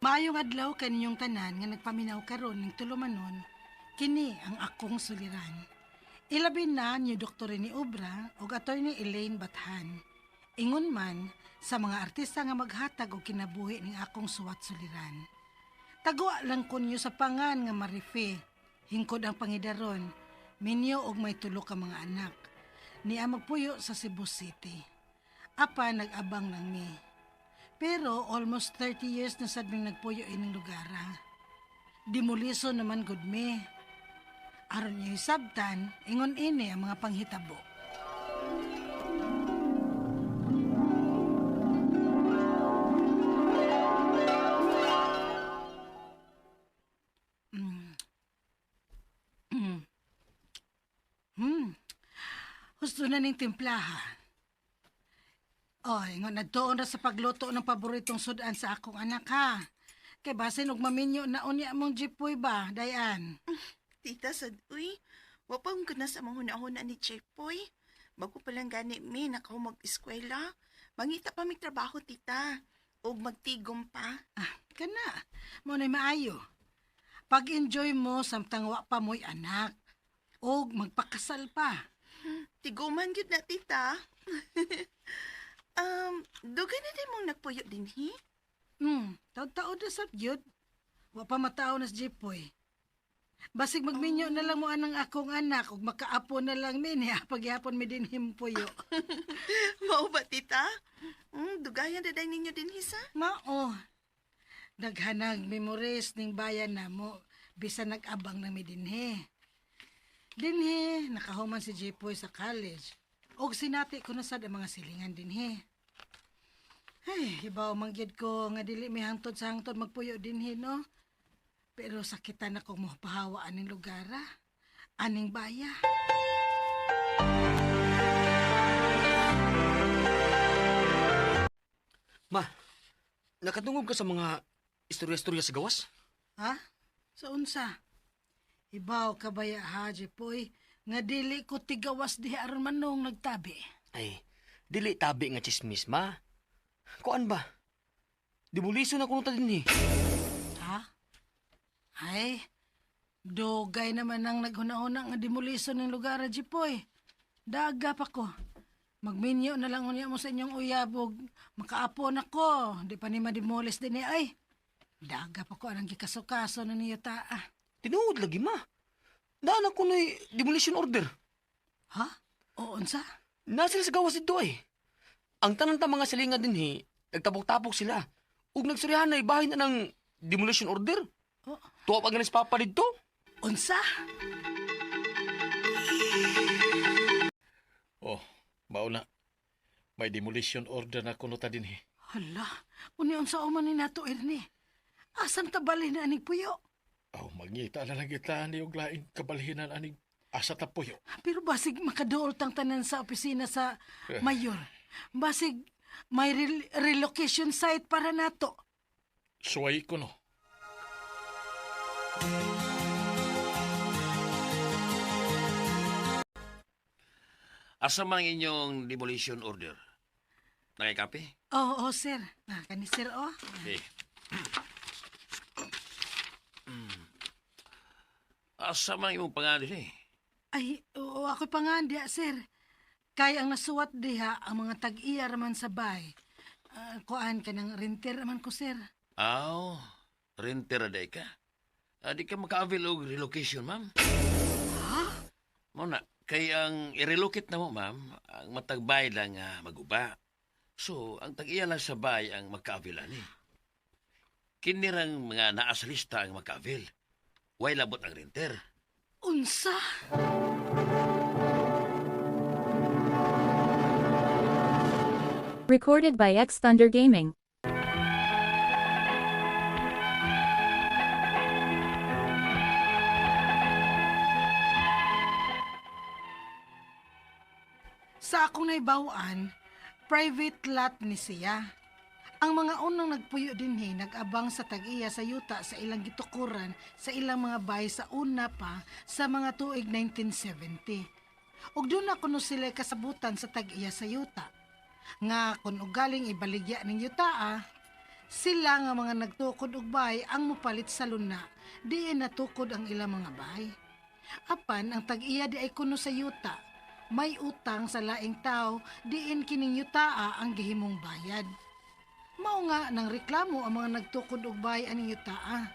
Maayong adlaw kaninyong tanan nga nagpaminaw karon ning tulumanon, kini ang akong suliran. Ilabi na ni Dr. Rene Obra ug Attorney Elaine Bathan. Ingon man sa mga artista nga maghatag og kinabuhi ning akong suwat suliran. Tagwa lang kunyo sa pangan nga Marife, hingkod ang pangidaron, minyo og may tulo ka mga anak. Niya magpuyo sa Cebu City. Apa nag-abang lang mi. Pero almost 30 years na sad ming nagpuyo ining lugar. Demoliso naman gud mi. Aron niyo hisabtan, ingon ini ang mga panghitabo. Husto na ning timplaha. Oy, ingon nagtuon ra sa pagluto ng paboritong sudan sa akong anak ha. Kay basin og maminyo na unya mong jeepoy ba, Dayan? Tita sad, uy, wa pa akong na sa mga hunahuna ni Chepoy. Bago pa lang gani mi, nakaw mag-eskwela. Mangita pa mig trabaho, tita. Og magtigom pa. Ah, kana. Mo na'y maayo. Pag-enjoy mo samtang wa pa mo'y anak. Og magpakasal pa. Tiguman gyud na, tita. Dugay na din mong nagpuyo din, hi? Taod-taod na sad gyud. Wa pa mataon na si Jepoy. Basig magminyo na lang mo anang akong anak ug makaapo na lang mi niya pagyapon mi din himpuyo. Mao ba, tita? Dugayan na day ninyo din, hisa? Mao. Daghanag memories ning bayan namo bisan nag-abang na mi dinhi. Dinhi nakahuman si Jepoy sa college. Og sinati ko na sad ang mga silingan dinhi. Ay, ibaw man gyud ko nga dili mi hangtod sa hangtod magpuyo dinhi, no? Pero sakitan ako mo pahawa aning lugar, ah. Aning baya. Ma, nakadungog ka sa mga istorya-istorya sa gawas? Ha? Sa unsa? Ibaw ka baya ha, Jepoy, nga dili ko tigawas diha aron manong nagtabi. Ay, dili tabi nga chismis, ma. Kuan ba? Dibuliso na kuno ta dinhi. Ha? Ay, dugay naman ang naghuna-huna nga demoliso ng lugar, Jepoy. Daga pa ko. Magminyo na lang unya mo sa inyong uyabog. Makaapo na ko. Di pa ni mademolis din eh. Ay, daga pa ko anang gikaso-kaso na niyo taa. Tinuod lagi, ma. Daan ako na'y demolition order. Ha? O, unsa? Nasa sa gawas dito ay. Ang tanan ta mga silingan dinhi, nagtabok-tabok sila. Ug nagsurihan na ibahin na ng demolition order. Oh. Tuwa pa ganis papa dito. Unsa? Oh, mao na. May demolition order na kuno ta dinhi. Hala, uni unsa man ni nato Ernie? Asam tabali na aning puyo? Aw, mangita na lang kita ani og laing kabalhinan aning asa ta puyo. Pero basig makaduol tang tanan sa opisina sa mayor. Basig may relocation site para nato. Suway ko no. Asa man ang inyong demolition order? Nakikape? Oo, oh, sir. Ah, kani sir, oh. Okay. Asa man ang imong pangalan eh? Ay, oo, ako pa nga diha, sir. Kay ang nasuwat diha ang mga tag-iya raman sa bay. Ah, kuan ka ng renter raman ko, sir. Aw, renter day ka. Ah, di ka maka-avail og relocation, ma'am. Ha? Mao na, kay ang i-relocate na mo, ma'am, ang matag bay lang maguba. So, ang tag-iya lang sa bay ang maka-avail ani. Kini rang mga naa sa lista ang maka-avail. Way labot ang renter. Unsa? Recorded by X Thunder Gaming. Sa akong naibawaan, private lot ni siya. Ang mga unang nagpuyo dinhi nag-abang sa tag-iya sa yuta sa ilang gitukuran sa ilang mga bahay sa una pa sa mga tuig 1970. Ug doon na kuno sila kasabutan sa tag-iya sa yuta. Nga kung ugaling ibaligya ning yuta, Sila nga mga nagtukod og bahay ang mopalit sa luna, diin natukod ang ilang mga bahay. Apan ang tag-iya di ay kuno sa yuta, may utang sa laing tao, diin kining yutaa ang gihimong bayad. Mao nga nang reklamo ang mga nagtukod og bahay aning yutaa.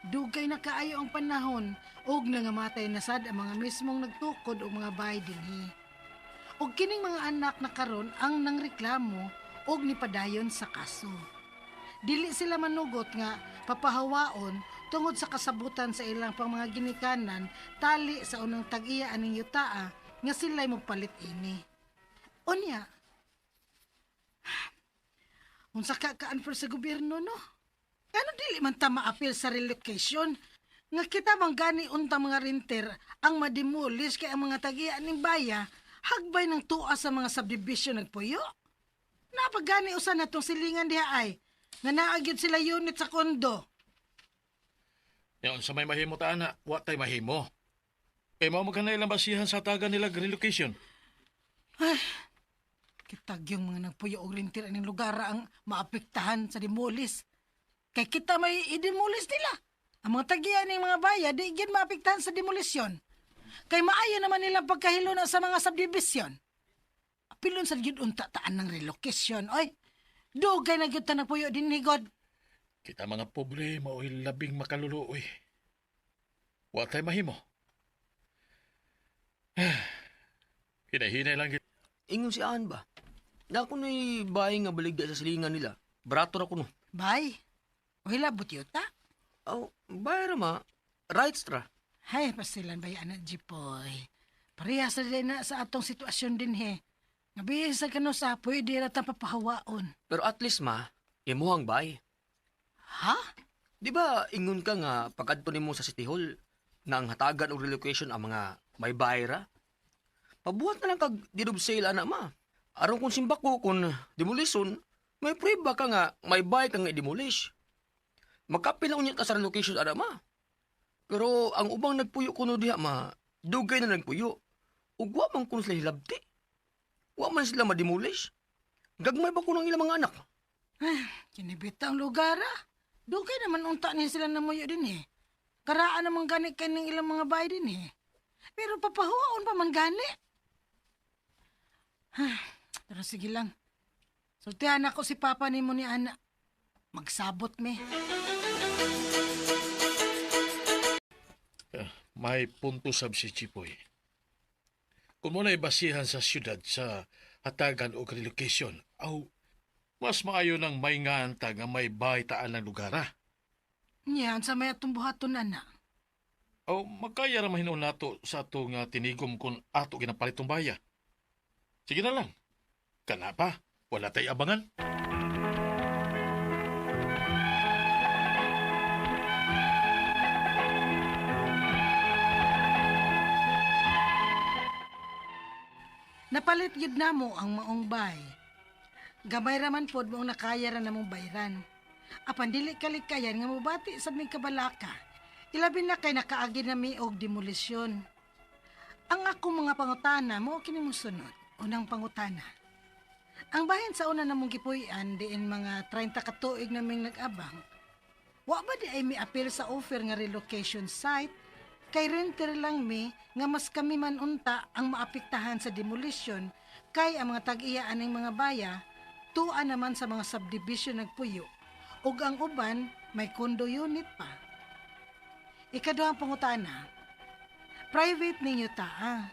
Dugay na kaayo ang panahon ug nangamatay na sad ang mga mismong nagtukod og mga bahay dinhi. Og kining mga anak na karon ang nangreklamo og nipadayon sa kaso. Dili sila manugot nga papahawaon tungod sa kasabutan sa ilang pang mga ginikanan tali sa unang tag-iya aning yutaa nga sila'y mopalit ini. Unya, unsa ka ka-unfair sa gobyerno, no? Ano dili man ta maapil sa relocation? Nga kita man gani unta mga renter ang mademolish kay ang mga tag-iya aning baya hagbay ng tuwa sa mga subdivision nagpuyo. Napagani usa na tong silingan diha ay nga naa gyud sila unit sa kondo. Yan, sa may mahimo ta, ana, wa tay mahimo. Kay mao man ilang basihan sa taga nila relocation. Kitag yung mga nagpuyo og renter aning lugar ang maapektahan sa demolis. Kay kita may i-demolish nila. Ang mga tag-iya ning mga baya di gyud maapektahan sa demolisyon. Kay maayo naman nilang pagkahilo na sa mga subdivision. Apilon sa gyud unta taan ng relocation. Oy, dugay na gyud ta nagpuyo dinhi god. Kita mga pobre mao'y labing makaluluoy. Wa tay mahimo. Hinahinay lang gid. Ingon si Ann ba? Na ako na'y bahay nga baligya sa silingan nila. Barato ra ko no. Bay, o hilabot yuta. Aw, bahay ra ma. Rights ra. Hay, pasilan bay anak Jipoy. Parehas na din na sa atong sitwasyon din he. Nga bisan kano sa pwede ra ta papahawaon. Pero at least ma, imuhang bahay. Ha? Di ba ingon ka nga pagkadto nimo sa City Hall nga ang hatagan og relocation ang mga may bahay ra? Pabuhat na lang kag deed of sale ana ma. Aron kung simbako kung demolition, may prueba ka nga may bahay ka nga i-demolish. Makapil na unya ka sa relocation ana ma. Pero ang ubang nagpuyo kuno diha ma, dugay na nagpuyo. Ug wa man kuno sila hilabti. Wa man sila ma-demolish. Gagmay ba kuno ang ilang mga anak? Kinibita ang lugar ah. Dugay naman unta ni sila namuyo din eh. Karaan naman gani kaning ilang mga bahay din eh. Pero papahuwaon pa man gani. Pero sige lang. Sultihan ako si Papa nimo ni Ana. Magsabot me. May punto sab si Chipoy. Kung mo na basihan sa syudad sa hatagan og relocation, aw mas maayo nang may nganta nga may bahay taan ng lugar ah. Niyan sa may atong buhaton ana. Aw magkaya ra mahinuon nato sa ato nga tinigom kung ato ginapalit tong baya. Sige na lang. Kana pa, wala tay abangan. Napalit gyud namo ang maong bay. Gamay ra man pod maong nakaya ra namong bayran. Apan dili kalikayan nga mobati sa ming kabalaka. Ilabi na kay nakaagi na mi og demolisyon. Ang akong mga pangutana mao kini mosunod. Unang pangutana. Ang bahin sa una namong gipuy-an diin mga 30 ka tuig naming nag-abang. Wa ba di ay miapil sa offer nga relocation site? Kay renter lang mi nga mas kami man unta ang maapektahan sa demolition kay ang mga tag-iya aning mga baya tua naman sa mga subdivision nagpuyo ug ang uban may condo unit pa. Ikaduhang pangutana, private ninyo taa.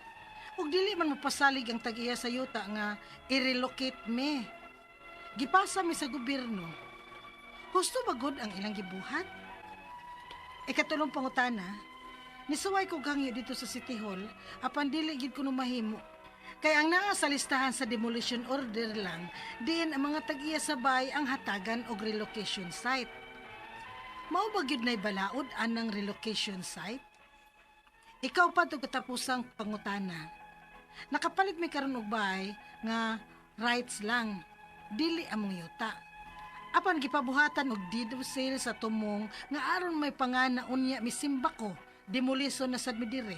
Ug dili man mapasalig ang tag-iya sa yuta nga i-relocate me. Gipasa mi sa gobyerno. Husto ba gud ang ilang gibuhat? Ikatulong pangutana, nisuway ko gangyo dito sa City Hall, apan dili gid kuno mahimo. Kay ang naa sa listahan sa demolition order lang, diin ang mga tag-iya sa bahay ang hatagan og relocation site. Mao ba gyud nay balaod anang relocation site? Ikaw pa to katapusang pangutana. Nakapalit mi karon og bahay nga rights lang, dili among yuta. Apan gipabuhatan og deed of sale sa tumong nga aron may pangana unya misimba ko, demolison na sad mi dire.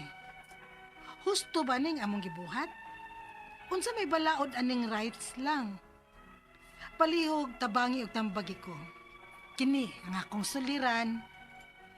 Husto ba ning among gibuhat? Unsa may balaod aning rights lang? Palihog tabangi og tambagi ko. Kini ang akong suliran,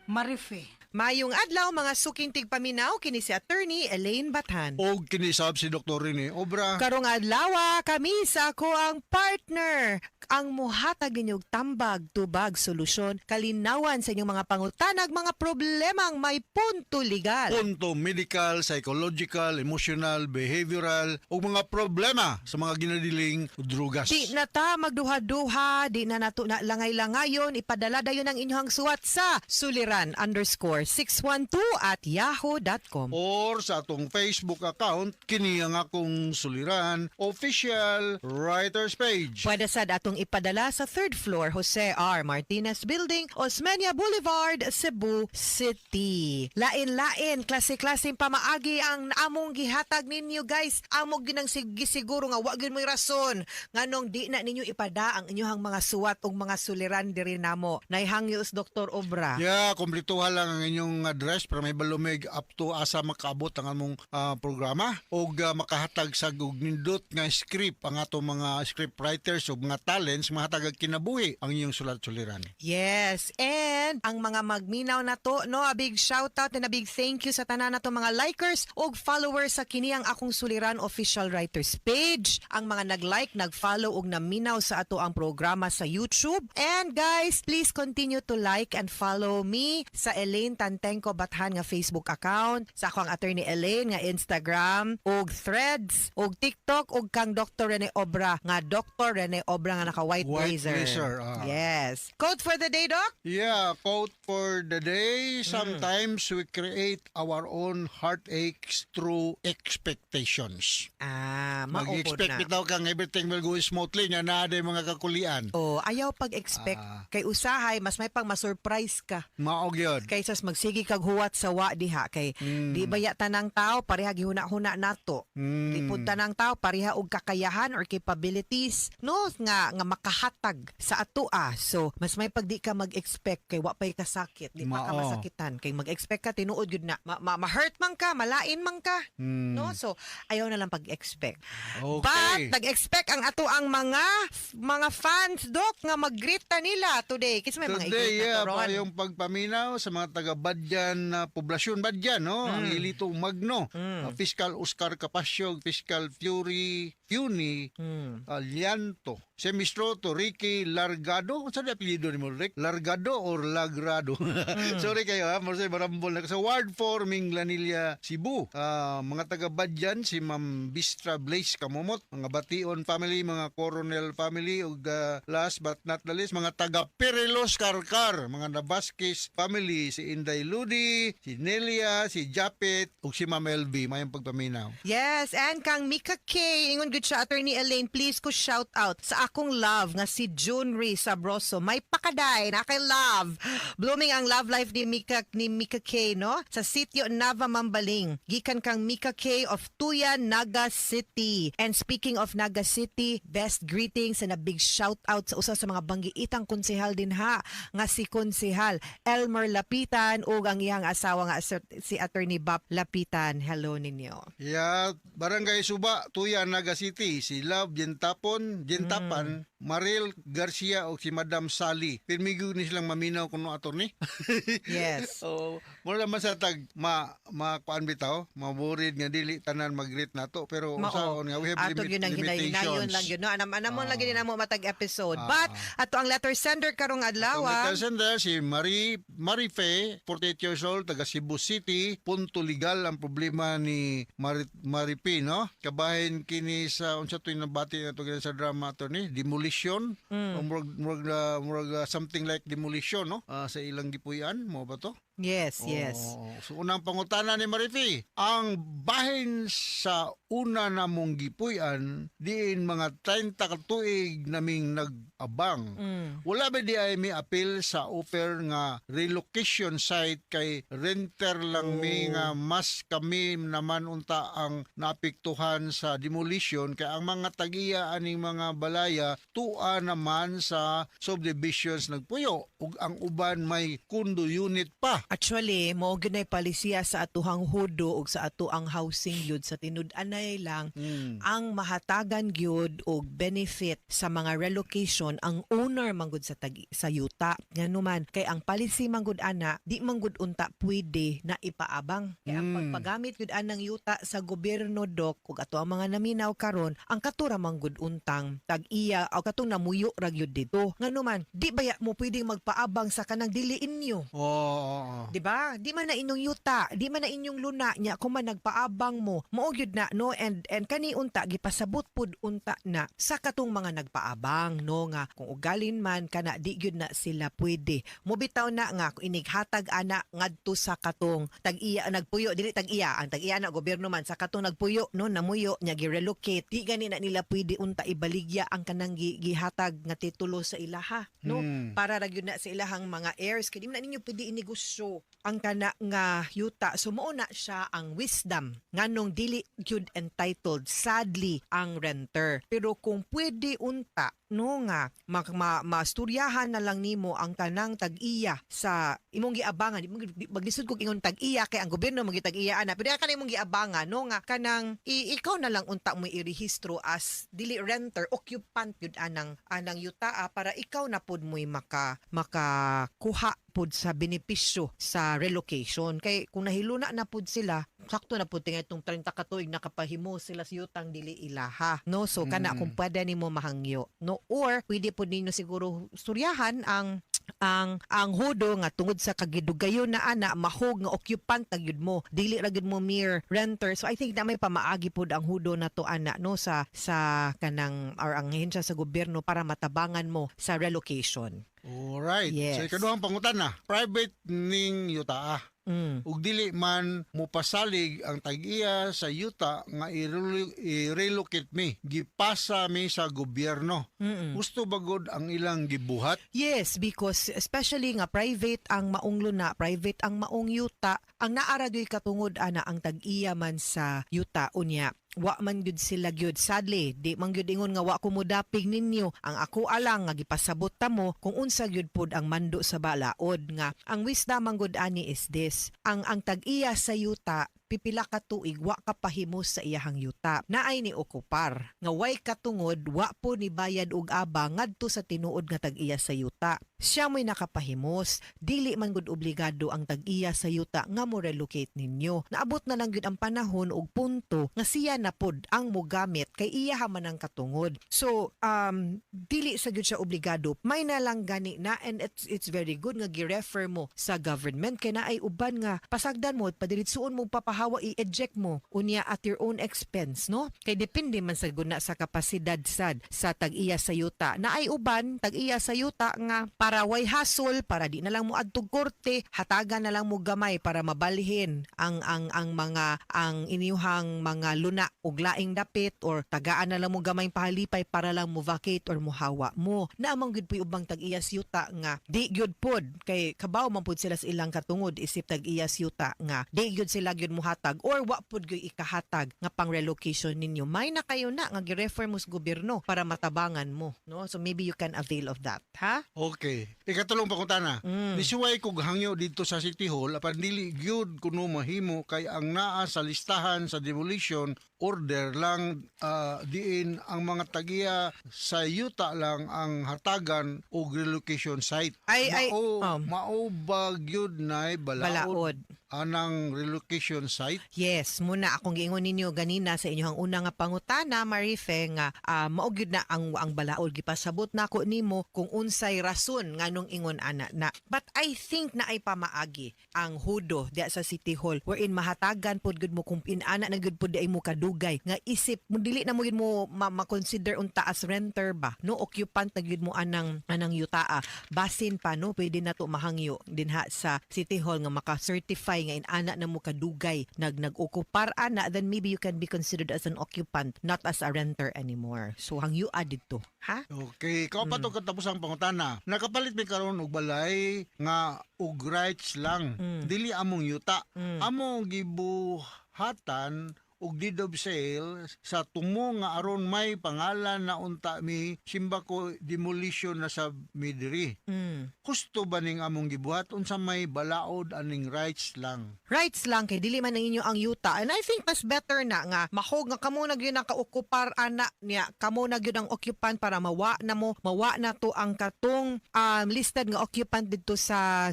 Marife. Mayong adlaw mga suking tigpaminaw kini si Attorney Elaine Bathan. Og kinisab si Dr. Rene Obra. Karong adlaw kami sa ako ang partner ang muhatag ninyong tambag, tubag, solusyon, kalinawan sa inyong mga pangutanag, mga problemang may punto legal. Punto medical, psychological, emotional, behavioral ug mga problema sa mga ginadiling drugas. Di na ta magduha-duha, di na nato na langay-langayon, ipadala dayon ang inyong suwat sa suliran_612@yahoo.com. Or sa atong Facebook account, kini ang akong suliran official writers page. Pwede sad atong ipadala sa third floor Jose R. Martinez Building, Osmeña Boulevard, Cebu City. Lain-lain, klase-klaseng pamaagi ang among gihatag ninyo guys. Amo ginang siguro nga wa gyud mo'y rason nganong di na ninyo ipada ang inyong mga suwat ug mga suliran diri namo. Naihangyo Dr. Obra. Yeah, kumpletuha lang ang inyong address para may balumig up to asa makaabot ang among programa og makahatag sa og nindot nga script ang atong mga script writers ug mga talents mahatag og kinabuhi ang inyong sulat-suliran. Yes, and ang mga magminaw na to, no, a big shout out and a big thank you sa tanan nato mga likers ug followers sa kini ang akong suliran official writers page, ang mga nag-like, nag-follow ug naminaw sa ato ang programa sa YouTube. And guys, please continue to like and follow me sa Elaine Tantenko Bathan nga Facebook account, sa akong attorney Elaine nga Instagram ug Threads ug TikTok ug kang Dr. Rene Obra nga Dr. Rene Obra nga naka white, White blazer. blazer, ah. Yes. Quote for the day, Doc? Yeah, quote for the day, sometimes we create our own heartaches through expectations. Ah, mao pod Mag-expect na. bitaw kang everything will go smoothly nya naa day mga kakulian. Oh, ayaw pag-expect. Kay usahay, mas may pang masurprise ka. Mao gyud. Kaysa magsige kag huwat sa wa diha kay di ba ya tanang tao pareha gihuna-huna nato. Di pud tanang tao pareha og kakayahan or capabilities no nga nga makahatag sa atoa. So mas may pag di ka mag-expect kay wa pay kasakit, di pa ka Mao. masakitan kay mag-expect ka tinuod gyud na ma-hurt man ka, malain man ka. No? So ayaw na lang pag-expect. Okay. But nag-expect ang ato ang mga fans dok nga mag-greet ta nila today. Kasi may mga Today, i-greet na yeah, to ron. pa yung pagpaminaw sa mga taga Badyan na poblasyon Badyan, no? Ang Ilito Magno, Fiscal Oscar Capasyog, Fiscal Fury, Funy, Lianto, Semistroto, Ricky Largado. Ano sa apelyido ni mo, Rick? Largado or Lagrado? Sorry kayo ha, Marcel Barambol. Sa Ward 4, Minglanilla, Cebu. Mga taga Badyan, si Ma'am Bistra Blaze Kamomot, mga Bation family, mga Coronel family, ug last but not the least, mga taga Perilos Karkar, mga Navasquez family, si Inday Ludi, si Nelia, si Japet, ug si Ma'am LV. Mayong pagpaminaw. Yes, and kang Mika K, ingon gud siya Attorney Elaine, please ko shout out sa akong love nga si Junri Sabroso. May pakaday na kay love. Blooming ang love life ni Mika K, no? Sa sitio Nava Mambaling. Gikan kang Mika K of Tuya, Naga City. And speaking of Naga City, best greetings and a big shout out sa usa sa mga banggiitang konsehal din ha nga si Konsehal Elmer Lapitan ug ang iyang asawa nga si Attorney Bap Lapitan. Hello ninyo. Yeah, Barangay Suba, Tuya, Naga City, si Love Gentapon, Gentapan, Maril Garcia o si Madam Sally. Pirmigo ni silang maminaw kuno attorney. Yes. Oh, mura man sa tag ma ma kuan bitaw, maburid nga dili tanan mag-greet nato pero Mao. usaon nga we have Ato limit, yun ang hinayunayon limitations. lang yun. No? Anam mo lagi din namo matag episode. But ato ang letter sender karong adlaw. Ang letter sender si Marie Marife, 48 years old, taga Cebu City, punto legal ang problema ni Marie P, no? Kabahin kini sa unsa to'y nabati na to sa drama to ni demolition. O murag, murag, murag, something like demolition, no? Sa ilang gipuy-an mo ba to? Yes. Oo. So unang pangutana ni Marifi, ang bahin sa una namong gipuy-an diin mga 30 ka tuig naming nag-abang. Wala ba di ay mi appeal sa offer nga relocation site kay renter lang mi nga mas kami naman unta ang naapektuhan sa demolition kay ang mga tagiya aning mga balaya tua naman sa subdivisions nagpuyo. ug ang uban may condo unit pa. Actually, mao gyud nay palisiya sa atuhang hudo ug sa ato ang housing gyud sa tinud-anay lang ang mahatagan gyud og benefit sa mga relocation ang owner manggod sa tag sa yuta. Ngano man kay ang policy manggod ana di manggod unta pwede na ipaabang. Kay ang pagpagamit gyud anang yuta sa gobyerno, dok, ug ato ang mga naminaw karon, ang katura manggod untang tag-iya o katong namuyo ra gyud dito. Ngano man di baya mo pwedeng magpaabang sa kanang dili inyo? Oo. 'Di ba? Di man na inyong yuta, di man na inyong luna nya kung man nagpaabang mo. Mao gyud na, no, and kani unta gipasabot pud unta na sa katong mga nagpaabang, no, nga kung ugalin man kana di gyud na sila pwede. Mobitaw na nga kung inighatag ana ngadto sa katong tag-iya nagpuyo, dili tag-iya, ang tag-iya na gobyerno man, sa katong nagpuyo, no, namuyo nya gi-relocate, di gani na nila pwede unta ibaligya ang kanang gihatag nga titulo sa ilaha, no, para ra gyud na sa ilahang mga heirs kay di man na ninyo pwede inegosyo ang kana nga yuta. So mao na siya ang wisdom nganong dili gyud entitled sadly ang renter. Pero kung pwede unta, no, nga masturyahan na lang nimo ang kanang tag-iya sa imong giabangan. Di mo maglisod kog ingon tag-iya kay ang gobyerno magi tag-iya ana, pero kanang imong giabangan, no, nga kanang ikaw na lang unta mo irehistro as dili renter, occupant gyud anang yuta, para ikaw na pud mo'y makakuha pud sa benepisyo sa relocation. Kay kung nahiluna na pud sila, sakto na pud tingay itong 30 ka tuig nakapahimo sila sa yutang dili ilaha, no? So kana kung pwede nimo mahangyo, no, or pwede pud ninyo siguro suryahan ang hudo nga tungod sa kagidugayon na ana mahog nga occupant na gyud mo, dili ra gyud mo mere renter. So I think na may pamaagi pud ang hudo na to ana, no, sa kanang or ang ahensya sa gobyerno para matabangan mo sa relocation. Alright. Yes. So ikaduhang pangutana, private ning yuta. Ug dili man mopasalig ang tag-iya sa yuta nga i-relocate mi. Gipasa mi sa gobyerno. Gusto bagod ang ilang gibuhat? Yes, because especially nga private ang maong luna, private ang maong yuta, ang naara gyud katungod ana ang tag-iya man sa yuta unya wa man gyud sila gyud, sadly di man gyud ingon nga wa ko modapig ninyo. Ang ako alang nga gipasabot ta mo kung unsa gyud pod ang mando sa balaod nga ang wisdom man gud ani is this: ang tag-iya sa yuta pipila ka tuig wa ka pahimo sa iyahang yuta, naay ni okupar nga way katungod, wa po ni bayad og aba ngadto sa tinuod nga tag-iya sa yuta. Siya mo'y nakapahimos. Dili man gud obligado ang tag-iya sa yuta nga mo relocate ninyo. Naabot na lang gyud ang panahon og punto nga siya na pod ang mogamit kay iya man ang katungod. So dili sa gyud siya obligado. May na lang gani na and it's very good nga gi-refer mo sa government kay naay uban nga pasagdan mo, padiritsuon mo, papahawa, i-eject mo unya at your own expense, no, kay depende man sa guna sa kapasidad sad sa tag-iya sa yuta. Naay uban tag-iya sa yuta nga para way hasol, para di na lang mo adtog korte, hatagan na lang mo gamay para mabalhin ang mga ang inyuhang mga luna og laing dapit or tagaan na lang mo gamay pahalipay para lang mo vacate or mohawa mo. Naamang gyud puy ubang tag-iya sa yuta nga di gyud pod kay kabaw man pud sila sa ilang katungod isip tag-iya sa yuta nga di gyud sila gyud muhatag or wa pud gyud ikahatag nga pang relocation ninyo. May na kayo na nga gi-refer mo sa gobyerno para matabangan mo, no? So maybe you can avail of that, ha? Okay. Ikatulong pangutana. Nisuway kog hangyo dito sa City Hall apan dili gyud kuno mahimo kay ang naa sa listahan sa demolition order lang, diin ang mga tagiya sa yuta lang ang hatagan og relocation site. Ay, Mao, mao ba gyud nay balaod, Balaod. Anang relocation site? Yes, muna akong giingon ninyo ganina sa inyong una nga pangutana, Marife, nga mao gyud na ang balaod. Gipasabot nako nimo kung unsay rason nganong ingon ana na. But I think na ay pamaagi ang hudo diya sa City Hall wherein mahatagan pod gud mo kung inana na gud pod ay mo kadugay nga isip mo dili na mo gyud mo ma-consider unta as renter ba, no, occupant na gyud mo anang yutaa. Basin pa, no, pwede na to mahangyo dinha sa City Hall nga maka-certify nga inana na mo kadugay nag-okupar ana, then maybe you can be considered as an occupant, not as a renter anymore. So hangyo didto, ha? Okay, ikaw pa to katapos ang pangutana. Nakapalit mi karon og balay nga og rights lang. Dili among yuta. Among gibuhatan og deed of sale sa tumo nga aron may pangalan na unta mi, simbako demolition na sa mi diri. Husto ba ning among gibuhat, unsa may balaod aning rights lang? Rights lang kay dili man ang inyo ang yuta, and I think mas better na nga mahog nga kamo na gyud ang kaokupar ana niya, kamo na gyud ang occupant para mawa na mo, mawa na to ang katong listed nga occupant didto sa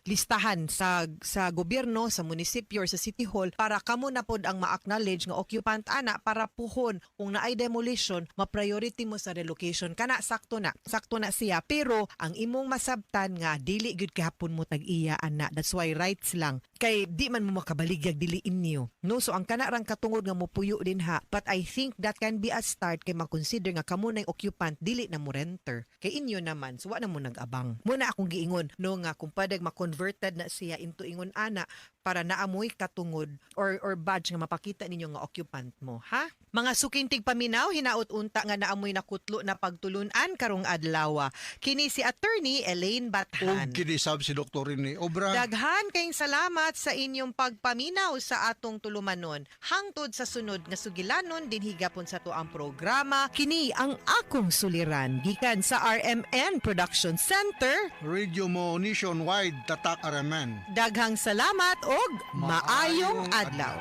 listahan sa gobyerno, sa munisipyo or sa city hall, para kamo na pod ang ma-acknowledge nga occupant ana, para puhon kung naay demolition, ma-priority mo sa relocation kana. Sakto na, sakto na siya, pero ang imong masabtan nga dili gyud gihapon mo tag-iya ana. That's why rights lang, kay di man mo makabaligyag, dili inyo, no? So ang kana rang katungod nga mopuyo din ha, but I think that can be a start kay ma-consider nga kamo na occupant, dili na mo renter, kay inyo naman, so wa na mo nag-abang mo na akong giingon, no, nga kung pwede ma-converted na siya into ingon ana para naamoy katungod or badge nga mapakita ninyo nga occupant mo, ha. Mga suking tigpaminaw, hinaot unta nga naamoy nakutlo na pagtulunan karong adlaw. Kini si Attorney Elaine Bathan. Og kini sab si Dr. Rene Obra. Daghan kayong salamat sa inyong pagpaminaw sa atong tulumanon. Hangtod sa sunod nga sugilanon dinhi gapon sa atuang programa, kini ang akong suliran gikan sa RMN Production Center. Radio Mo Nationwide, Tatak RMN. Daghang salamat og maayong Maayong adlaw.